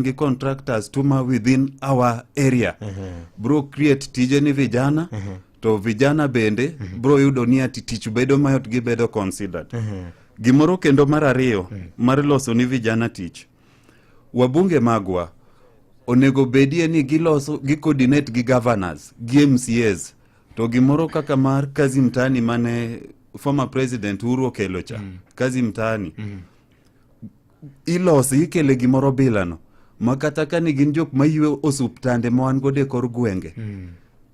Gi contractors tuma within our area bro create tije ni vijana, to vijana bende bro yudo ni ati tich bedo mayot, gibedo considered. Gimoro kendo mar ariyo mar loso ni vijana tich, wabunge magwa onego bedie ni giloso gi coordinate gi governors gi MCAs, to gimoro kaka mar Kazi Mtaani mane former President Uhuru okelo cha, Kazi Mtaani iloso, ikele gimoro bilano ma kata ka ni gin jok maywe osuptande ma wan godo e kor gwenge,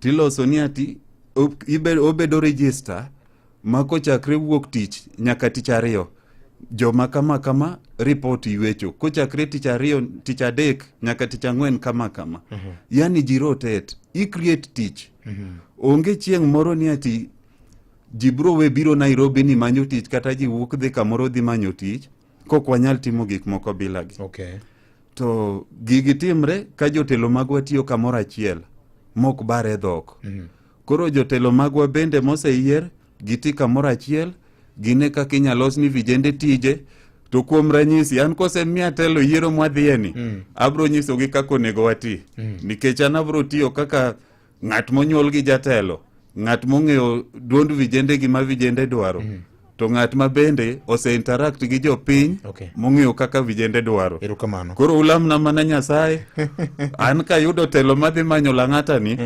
tiloso ni ati obedo register ma kochakre wuok tich nyaka tich ariyo, joma kama kama report ywecho, kochakre tich ariyo, tich adek nyaka tich ang'wen kama kama. Yani ji rotate, i create tich. Onge chieng' moro ni ati ji bro we biro Nairobi ni manyo tich, kata ji wuok dhi kamoro dhi manyo tich kok wanyal timo gik moko bilagi. To gigi timre ka jotelo magwa tiyo kamoro achiel mok bare dhok. Koro jotelo magwa bende moseyier giti kamoro achiel, gine kaka inyalo los ni vijende tije. To kuom ranyisi, an kosemiya telo, yiero mwadhiye ni, abro nyisogi kaka onego wati, nikech an abro tiyo kaka ng'at monyuol gi jatelo, ng'at mong'eyo duond vijende, gima vijende dwaro, to ng'at ma bende ose interact gi jopiny, mong'eyo kaka vijende dwaro. Erokamano. Koro ulamna mana Nyasaye, an kayudo telo madhi manyo Lang'ata ni.